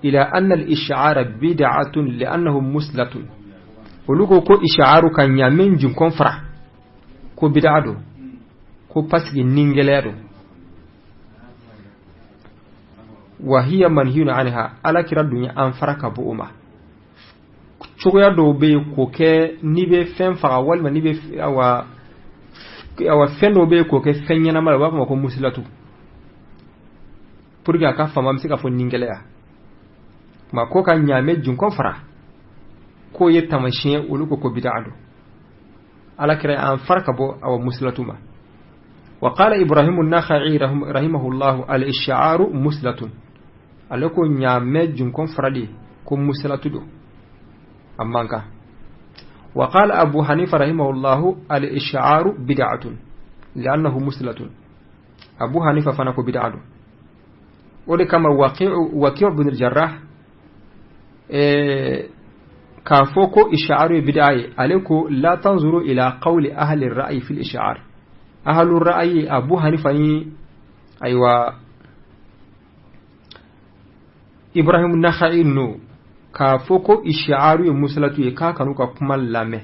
ila anna al-ish'ara bid'atun li'annahu muslatun. Olu ko ko ish'aru ka ɲaamɛ jinkɔn fara ko bid'a don, ko parce que ningɛlɛya don. Wa hiya manhiyun anha, Ala kira dun ye an fara ka bɔ o ma. Cogoya dɔw bɛ yen k'o kɛ n'i bɛ fɛn faga walima n'i bɛ awa fɛn dɔw bɛ yen k'o kɛ fɛn ɲɛnama la, u b'a fɔ ma ko musilatu, pour que a ka faamu an bɛ se k'a fɔ ningɛlɛya. Kuma ko ka ɲaamɛ jinkɔn fara k'o ye taamasiyɛn, olu ko ko bid'a don. Ala kira an fara ka bɔ awa musilatu ma. Wa qala Ibrahimu Nakha'i rahimahullahu al-ish'aru muslatun, ale ko ɲaamɛ jinkɔn farali ko musilatu don, a man kan. Wa qala Abu Hanifa rahimahullahu al-ish'aru bid'atun li'annahu muslatun, Abu Hanifa fana ko bid'a don. O de kama Waqi' bin al-Jarrah k'a fɔ ko ish'aru ye bid'a ye, ale ko la tanzuru ila qawli ahli ar-ra'yi fi al-ish'ar. Ahlu ar-ra'yi Abu Hanifa ni ayiwa Ibrahim Nakha'i no k'a fɔ ko ish'aru ye musalatu ye, k'a kanu ka kuma lamɛn,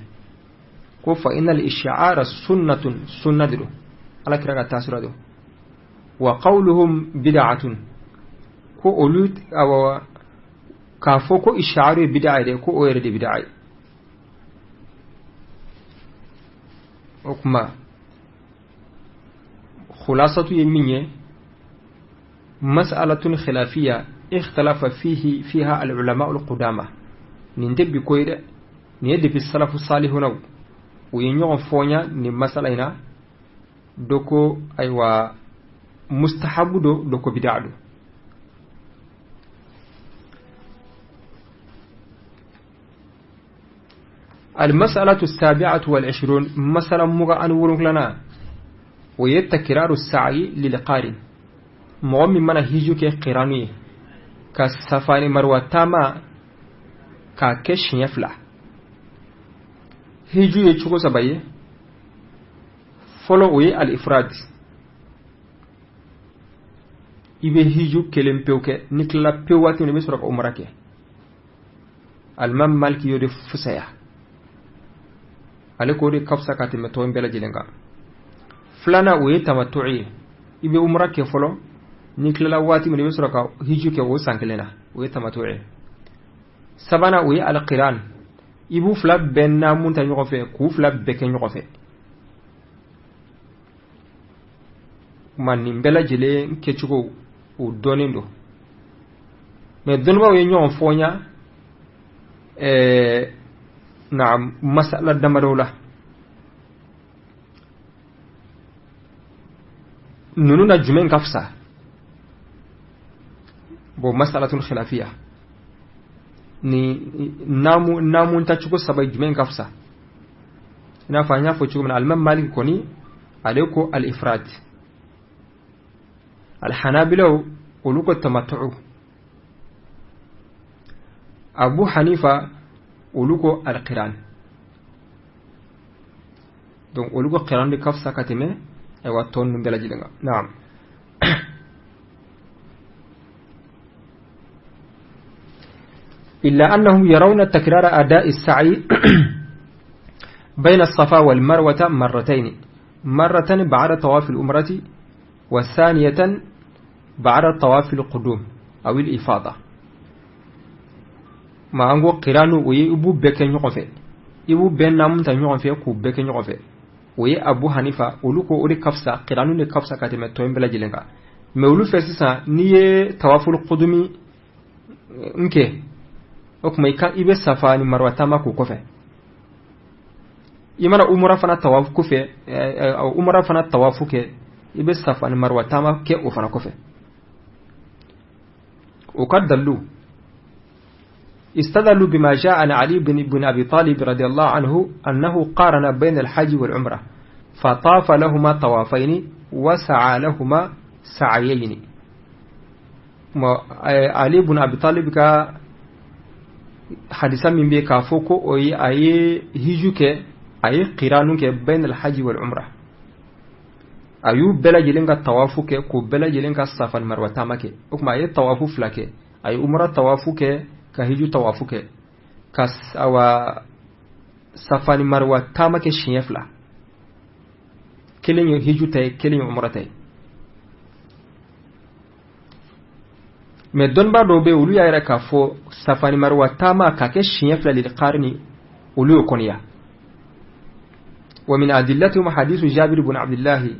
ko fa innal ish'ara sunnatun, sunna de don, Ala kira ka taasira don. Wa qawluhum bid'atun, ko olu awa k'a fɔ ko ish'aru ye bid'a ye dɛ, ko o yɛrɛ de bid'a ye. O kuma khulasatu ye min ye, mas'alatun khilafiyya ikhtalafa fiha al-ulama al-qudama. Nin tɛ bi ko ye dɛ, nin ye depuis salafu salihunaw u ye ɲɔgɔn fɔɲa nin masala in na, dɔ ko ayiwa mustahabu don, dɔ ko bid'a don. المسألة السابعة والعشرون مسألة مغا ورنكلنا وهي تكرار السعي للقارن. mɔgɔ min mana hiju kɛ qiranu ye ka safa ni marwa taama k'a kɛ siɲɛ fila. Hiju ye cogo saba ye. Fɔlɔ, o ye al-ifrad. I bɛ hiju kelen pewu kɛ. N'i tilala pewu waati min, i bɛ sɔrɔ ka umra kɛ. Alimami Maliki y'o de fusaya, ale k'o de ka fisa ka tɛmɛ tɔ in bɛɛ lajɛlen kan. Filanan, o ye tamatu ye. I bɛ umra kɛ fɔlɔ, n'i tilala waati min, i bɛ sɔrɔ ka hiju kɛ o san kelen na. O ye tamatu ye. Sabanan, o ye alqiran. I b'u fila bɛɛ naamu ta ɲɔgɔn fɛ, k'u fila bɛɛ kɛ ɲɔgɔn fɛ. Ma nin bɛɛ lajɛlen kɛcogo, o dɔnnen don, mɛ dɔnnibaaw ye ɲɔgɔn fɔɲa na masala damadɔw la. Ninnu na, jumɛn ka fisa? Bon, masalatun khilafiya. Ni naamu naamu tacogo saba, jumɛn ka fisa? I n'a fɔ an y'a fɔ cogo min na, alimami Maliki kɔni, ale ko al-ifrad. Alhanabilaw, olu ko tamatu'u. Abu Hanifa, olu ko alqiran. Donc olu ko qiran de ka fisa ka tɛmɛ, ayiwa, tɔ ninnu bɛɛ lajɛlen kan. Naam, إلا أنهم يرون تكرار أداء السعي بين الصفا والمروة مرتين، مرة بعد طواف العمرة والثانية بعد طواف القدوم أو الإفاضة. Ma an ko qiranu, o ye i b'u bɛɛ kɛ ɲɔgɔn fɛ, i b'u bɛɛ naamu ta ɲɔgɔn fɛ, k'u bɛɛ kɛ ɲɔgɔn fɛ. O ye Abu Hanifa, olu ko o de ka fisa, qiranu de ka fisa ka tɛmɛ tɔ in bɛɛ lajɛlen kan. Mɛ olu fɛ sisan, n'i ye tawaful qudumi n kɛ, o tuma i ka i bɛ Safa ni Marwa taama k'o kɔfɛ. I mana umra fana tawafu kɔfɛ, umra fana tawafu kɛ, i bɛ Safa ni Marwa taama kɛ o fana kɔfɛ. O ka dalilu, استدلوا بما جاء عن علي بن أبي طالب رضي الله عنه أنه قارن بين الحج والعمرة، فطاف لهما طوافين وسعى لهما سعيين. Ali bun Abi Talib ka hadisa min bɛ k'a fɔ ko o ye, a ye hiju kɛ, a ye qiranu kɛ bain alhaji wal umra, a y'u bɛɛ lajɛlen ka tawafu kɛ, k'u bɛɛ lajɛlen ka Safa ni Marwa taama kɛ. O tuma a ye tawafu fila kɛ, a ye umra tawafu kɛ, ka hiju tawafu kɛ, ka awa Safa ni Marwa taama kɛ siɲɛ fila, kelen ye hiju ta ye, kelen ye umra ta ye. Mɛ dɔnnibaa dɔw bɛ yen, olu y'a yɛrɛ k'a fɔ Safa ni Marwa taama k'a kɛ siɲɛ fila lil qarini, olu y'o kɔniya. ومن أدلتهم حديث جابر بن عبد الله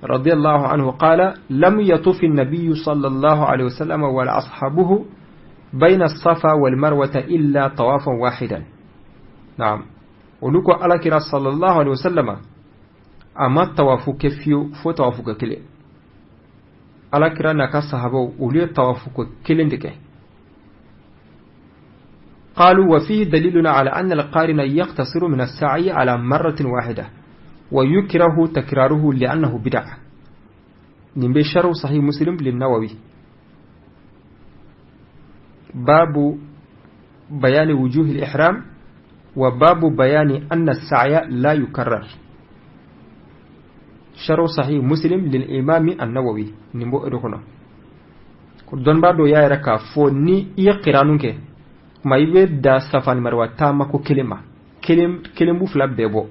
رضي الله عنه قال: لم يطف النبي صلى الله عليه وسلم ولا أصحابه بين الصفا والمروة إلا طوافا واحدا. نعم، olu ko alakira صلى الله عليه وسلم a ma tawafu kɛ fiyewu fo tawafu kɛ kelen. Alakira n'a ka sahabaw, olu ye tawafu ko kelen de kɛ. قالوا: وفيه دليل على أن القارن يقتصر من السعي على مرة واحدة، ويكره تكراره لأنه بدعة. nin شرح صحيح مسلم للنووي، باب بيان وجوه الإحرام وباب بيان أن السعي لا يكرر. شرح صحيح مسلم للإمام النووي. Nin b'o de kɔnɔ ko dɔnnibaa dɔw y'a yɛrɛ k'a fɔ ni i ye qiranu kɛ, kuma i bɛ da Safa ni Marwa taama ko kelen ma, kelen kelen b'u fila bɛɛ bɔ,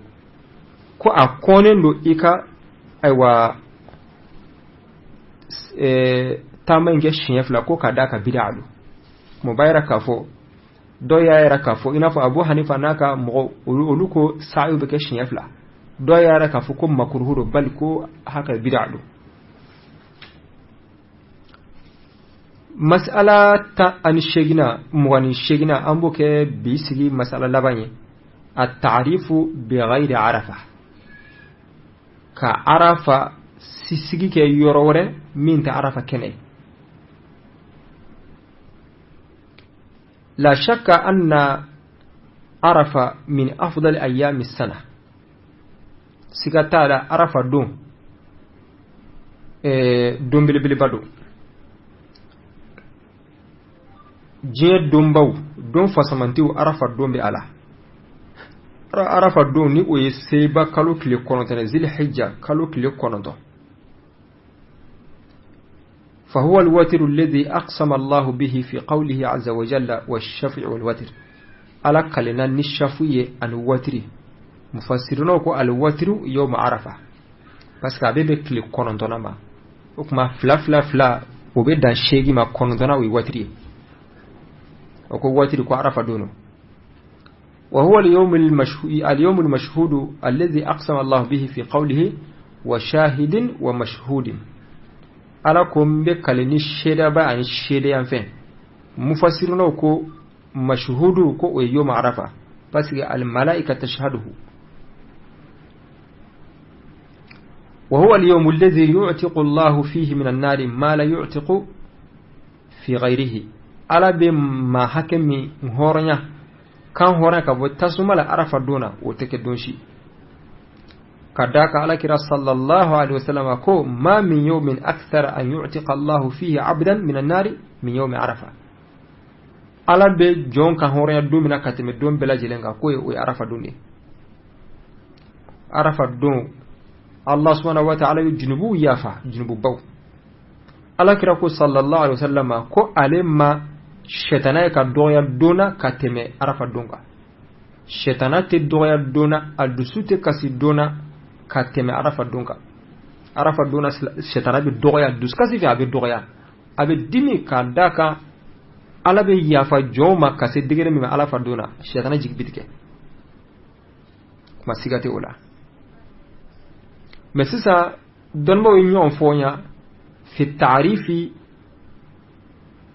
ko a kɔnnen don i ka, ayiwa, taama in kɛ siɲɛ fila, ko k'a d'a ka bida don. Kuma b'a yɛrɛ k'a fɔ dɔw y'a yɛrɛ k'a fɔ, i n'a fɔ Abu Hanifa n'a ka mɔgɔ, olu ko sa'ayu bɛ kɛ siɲɛ fila. Dɔw y'a yɛrɛ k'a fɔ ko makuruhu don, bali ko haka bida don. Masala 18na, 28na, an b'o kɛ bi sigi masala laban ye. التعريف بغير عرفة, ka Arafa sigi kɛ yɔrɔ wɛrɛ min tɛ Arafa kɛnɛ. لا شك أن عرفة من أفضل أيام السنة. Siga t'a la, Arafa don, don belebeleba don, diɲɛ donbaw, don fasamantiw, Arafa don bɛ a la. Arafa don ni o ye seba kalo tile 9 Zilhijja kalo tile 9. فهو الوتر الذي أقسم الله به في قوله عز وجل والشفع والوتر. على قلنا نشفي الوتر مفسرون ko الوتر يوم عرفة parce que a bɛ bɛn tile 9 ma. O kuma fila fila fila o bɛ dan 8 ma, 9 o ye watiri ye. O ko watiri ko Arafa don. وهو اليوم المشهود الذي أقسم الله به في قوله وشاهد ومشهود. Ala ko n bɛ kale ni seedaba ani seedeyanfɛn. Mufassirunaw ko mashhudu ko o ye yawm Arafa parce que al malaika tashhaduhu. وهو اليوم الذي يعتق الله فيه من النار ما لا يعتق في غيره. Ala bɛ maa hakɛ min hɔrɔnya kan hɔrɔnya ka bɔ tasuma la Arafa don na, o tɛ kɛ don si. Ka d'a kan Ala kira sallallahu alaihi wasallam ko ma min yawmin akthar an yu'tiqa Allahu fihi 'abdan min an-nari min yawmi Arafa. Ala bɛ jɔn kan hɔrɔnya don min na ka tɛmɛ don bɛɛ lajɛlen kan, k'o ye o ye Arafa don de ye. Arafa don Allah subhanahu wa ta'ala ye junubuw yafa, junububaw. Ala kira ko sallallahu alaihi wasallam ko ale ma sɛtana ye ka dɔgɔya don na ka tɛmɛ Arafa don kan. Sɛtana tɛ dɔgɔya don na, a dusu tɛ kasi don na ka tɛmɛ Arafa don kan. Arafa don na sɛtana bɛ dɔgɔya, dusukasi fɛ a bɛ dɔgɔya, a bɛ dimi k'a d'a kan Ala bɛ yafa jɔnw ma ka se degré min ma Arafa don na, sɛtana jigi bɛ tigɛ. Kuma siga tɛ o la. Mais sisan dɔnnibaw ye ɲɔgɔn fɔ ɲa fi ta'rifi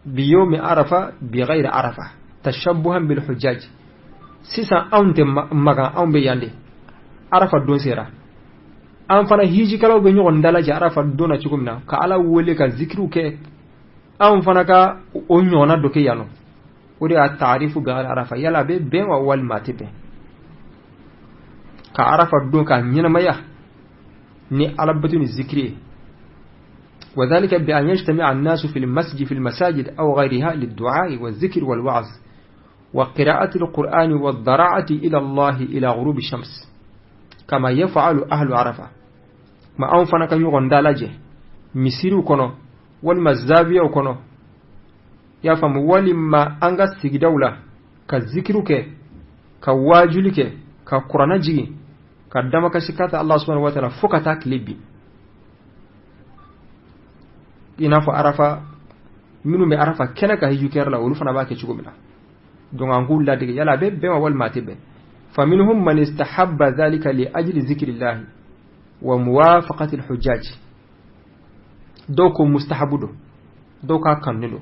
bi yawmi Arafa bi ghayri Arafa tashabbuhan bil hujjaj. Sisan anw tɛ Makan, anw bɛ yan de. Arafa don sera, an fana hijikalaw bɛ ɲɔgɔn dalajɛ Arafa don na cogo min na ka Ala wele ka zikiriw kɛ, anw fana ka o ɲɔgɔnna dɔ kɛ yan nɔ. O de y'a taarifu bi ghayri Arafa. Yala a bɛ bɛn wa walima a tɛ bɛn ka Arafa don k'a ɲɛnamaya ni Ala bato ni zikiri ye. وذلك بأن يجتمع الناس في المسجد في المساجد أو غيرها للدعاء والذكر والوعظ وقراءة القرآن والضراعة إلى الله إلى غروب الشمس كما يفعل أهل عرفة. ما أن فانا كان يغن دالاجه misiriw kɔnɔ walima zawiyaw kɔnɔ, y'a faamu, walima an ka sigidaw la ka zikiriw kɛ, ka waajuli kɛ, ka kuranna jigin, ka damakasi ka ta Allah subhanahu wa ta'ala fo ka taa tile bin. I n'a fɔ Arafa minnu bɛ Arafa kɛnɛ ka hiju kɛyɔrɔ la, olu fana b'a kɛ cogo min na. Donc an k'u ladege, yala a bɛ bɛn wa walima a tɛ bɛn. فمنهم من استحب ذلك لأجل ذكر الله وموافقة الحجاج. Dɔw ko mustahabu don, dɔw k'a kanu don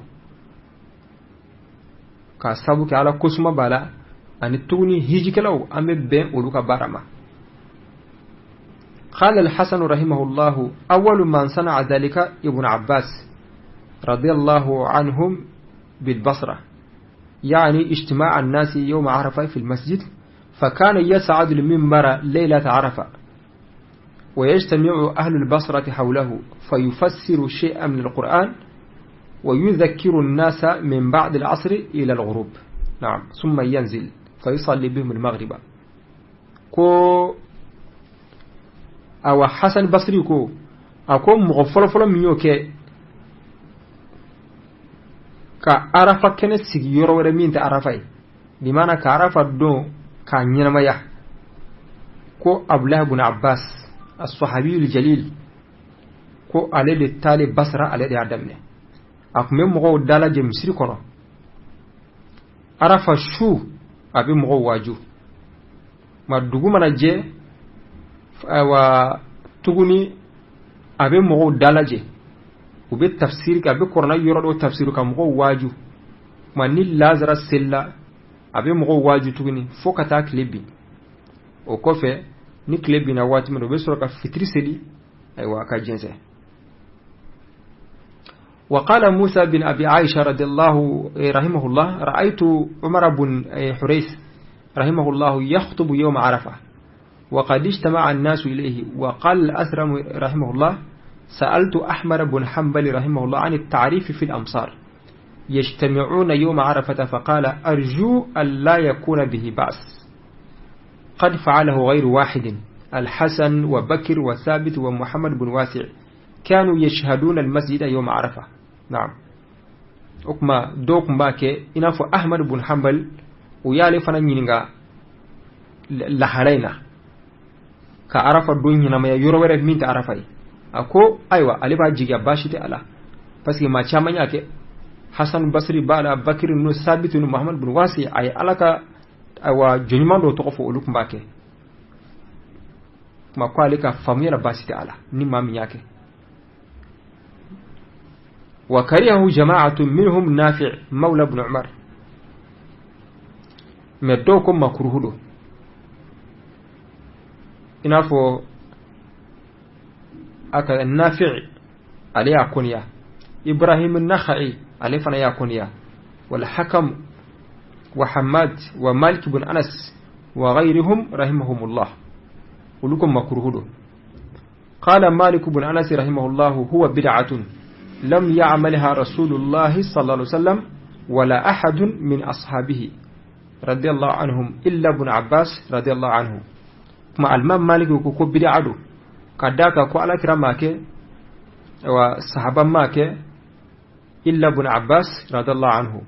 k'a sabu kɛ Ala kosuma b'a la, ani tuguni hijikɛlaw an bɛ bɛn olu ka baara ma. قال الحسن رحمه الله أول من صنع ذلك ابن عباس رضي الله عنهم بالبصرة، يعني اجتماع الناس يوم عرفة في المسجد، فكان يصعد المنبر ليلة عرفة ويجتمع أهل البصرة حوله فيفسر شيئا من القرآن ويذكر الناس من بعد العصر إلى الغروب. نعم. ثم ينزل فيصلي بهم المغرب. ko awa Hasan Basri ko a ko mɔgɔ fɔlɔfɔlɔ min y'o kɛ ka Arafa kɛnɛ sigi yɔrɔ wɛrɛ min tɛ Arafa ye, bi maana ka Arafa don k'a ɲɛnamaya, ko Abdullah ibn Abbas as-sahabiyul jalil ko ale de taale Basra, ale de y'a daminɛ. A tun bɛ mɔgɔw dalajɛ misiri kɔnɔ Arafa su, a bɛ mɔgɔw waaju ma dugu mana jɛ, ayiwa tuguni a bɛ mɔgɔw dalajɛ, u bɛ tafsiri kɛ, a bɛ kuranɛ yɔrɔ dɔw tafsiri ka mɔgɔw waaju ma ni lazara selila a bɛ mɔgɔw waaju tuguni fo ka taa tile bin. O kɔfɛ ni tile binna waati min na, u bɛ sɔrɔ ka fitiri seli, ayiwa ka jɛnsɛn. وقال موسى بن أبي عائشة رضي الله رحمه الله رأيت عمر بن حريث رحمه الله يخطب يوم عرفة وقد اجتمع الناس إليه. وقال الأثرم رحمه الله سألت أحمد بن حنبل رحمه الله عن التعريف في الأمصار يجتمعون يوم عرفة فقال أرجو أن لا يكون به بأس. قد فعله غير واحد، الحسن وبكر وثابت ومحمد بن واسع، كانوا يشهدون المسجد يوم عرفة. نعم، o kuma dɔw tun b'a kɛ i n'a fɔ Ahmad bun Hanbal, o y'ale fana ɲininka lahala in na ka Arafa don ɲɛnamaya yɔrɔ wɛrɛ min tɛ Arafa ye. A ko ayiwa, ale b'a jigiya baasi tɛ a la, parce que maa caman y'a kɛ, Hasan Basri b'a la, Bakiri ninnu, Sabitu ni Muhammad bin Wasi. A ye Ala ka ayiwa jɔnɲuman dɔw tɔgɔ fɔ, olu tun b'a kɛ. Kuma ko ale ka faamuya la, baasi tɛ a la ni maa min y'a kɛ. وكرهه جماعة منهم نافع مولى بن عمر. Mais dɔw ko makuruhu don, i n'a fɔ a ka Nafi, ale y'a kɔniya, Ibrahim Nakhai, ale fana y'a kɔniya, wal Hakam wa Hamad wa Malik ibn Anas wa ghayrihum rahimahumullah, olu ko makruhu don. قال مالك بن أنس رحمه الله: هو بدعة لم يعملها رسول الله صلى الله عليه وسلم ولا أحد من أصحابه رضي الله عنهم إلا ابن عباس رضي الله عنه. Kuma alimam Maliki ko bid'a don, ka d'a kan ko Ala kira ma kɛ wa sahaba ma kɛ, illa ibn Abbas radiyallahu anhu,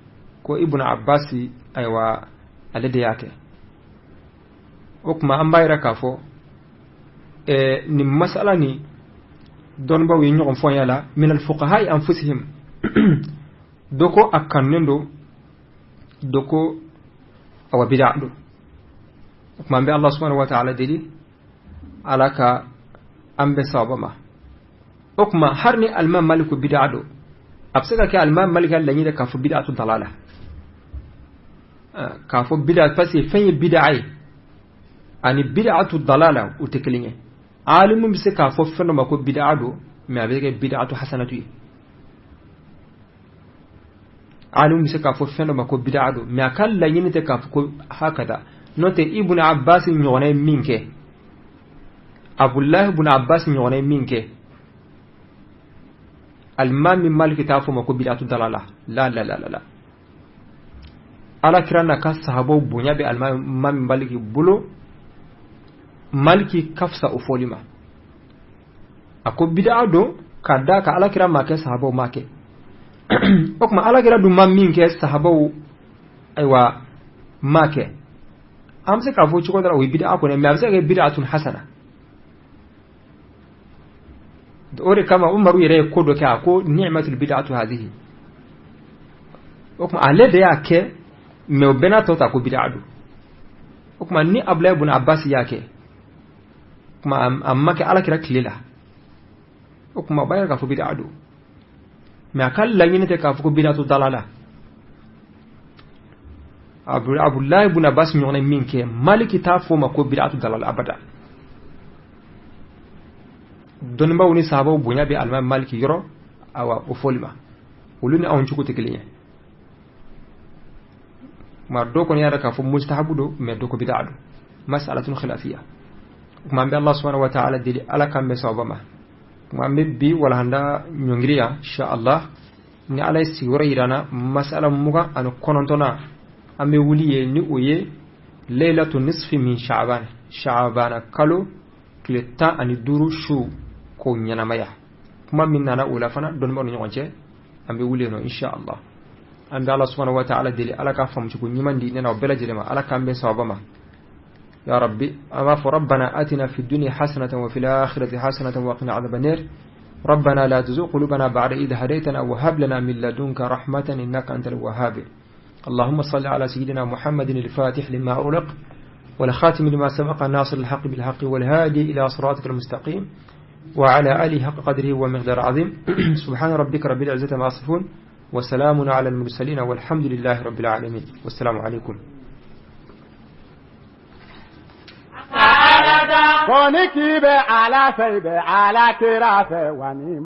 ko Ibn Abbas, ayiwa, ale de y'a kɛ. O kuma an b'a yira k'a fɔ nin masala ni dɔnnibaw ye ɲɔgɔn fɔ an la, min alfuqaha anfusihim, dɔ ko a kanunen don, dɔ ko awa bid'a don. O kuma an bɛ Allah subhanahu wa ta'ala deli, Ala ka an bɛ sababa ma. O kuma har ni alimam Malik ko bid'a don, a bɛ se ka kɛ alimam Malik ka laɲini k'a fɔ bid'atu dalala, k'a fɔ bid'a, parce que fɛn ye bid'a ye ani bid'atu dalala u tɛ kelen ye. Alimu bɛ se k'a fɔ fɛn dɔ ma ko bid'a don, mais a bɛ kɛ bid'atu hasanatu ye. Alimu bɛ se k'a fɔ fɛn dɔ ma ko bid'a don, mais a ka laɲini tɛ k'a fɔ ko hakada. N'o tɛ, Ibn Abbas ɲɔgɔnna ye min kɛ, Abdullahi ibn Abbas ɲɔgɔnna ye min kɛ, alimami Maliki t'a fɔ ma ko bid'atu dalala. La la la la la, Ala kira n'a ka sahabaw bonya bɛ alimami Maliki bolo, Maliki ka fisa o fɔli ma. A ko bid'a don ka d'a kan ala kira ma kɛ, sahabaw ma kɛ. O tuma ala kira dun ma min kɛ, sahabaw ayiwa ma kɛ, an bɛ se k'a fɔ cogo dɔ la o ye bid'a kɔni, mais a bɛ se ka kɛ bid'atun hasana. O de kama Umaru yɛrɛ ye ko dɔ kɛ, a ko ni'matul bid'atu hadhihi. O tuma ale de y'a kɛ, mais o bɛɛ n'a tɔ ta ko bid'a don. O tuma ni Abulayi ibn Abbas y'a kɛ, kuma a ma kɛ ala kira tile la, o tuma o b'a yira k'a fɔ bid'a don, mais a ka laɲini tɛ k'a fɔ ko bid'atu dalala. Abulayi ibn Abbas ɲɔgɔnna min kɛ, Maliki t'a fɔ o ma ko bid'atu dalala abada. Dɔnnibaw ni sahabaw bonya bɛ alimami Maliki yɔrɔ, awa, o fɔli ma olu ni anw cogo tɛ kelen ye. Kuma dɔw kɔni y'a yira k'a fɔ mustahabu don, mais dɔ ko bid'a don, mas'alatun khilafiya. Kuma an bɛ Allah subhanahu wa ta'ala deli, Ala k'an bɛn sababa ma. Kuma an bɛ bi walahanda ɲɔngiri yan, insha Allah. Ni Ala ye sigiyɔrɔ yira an na, masala 29nan an bɛ wuli ye, ni o ye laylatu nisfi min sha'ban, sha'bana kalo tile 15 su k'o ɲɛnamaya. Kuma min nana o la fana dɔnnibaw ni ɲɔgɔn cɛ, an bɛ wuli yen nɔ, insha Allah. An bɛ Ala subhanahu wa ta'ala deli, Ala ka faamucogo ɲuman di ne n'aw bɛɛ lajɛlen ma, Ala k'an bɛn sababa ma ya rabbi. An b'a fɔ ربنا آتنا في الدنيا حسنة وفي الآخرة حسنة وقنا عذاب النار. ربنا لا تزغ قلوبنا بعد إذ هديتنا وهب لنا من لدنك رحمة إنك أنت الوهاب. اللهم صل على سيدنا محمد الفاتح لما أغلق والخاتم لما سبق الناصر الحق بالحق والهادي إلى صراطك المستقيم وعلى آله حق قدره ومقدار عظيم. سبحان ربك رب العزة ما يصفون وسلام على المرسلين والحمد لله رب العالمين، والسلام عليكم. Kò ní kí bẹ Ala fɛ, i bɛ Ala kira fɛ wa ni.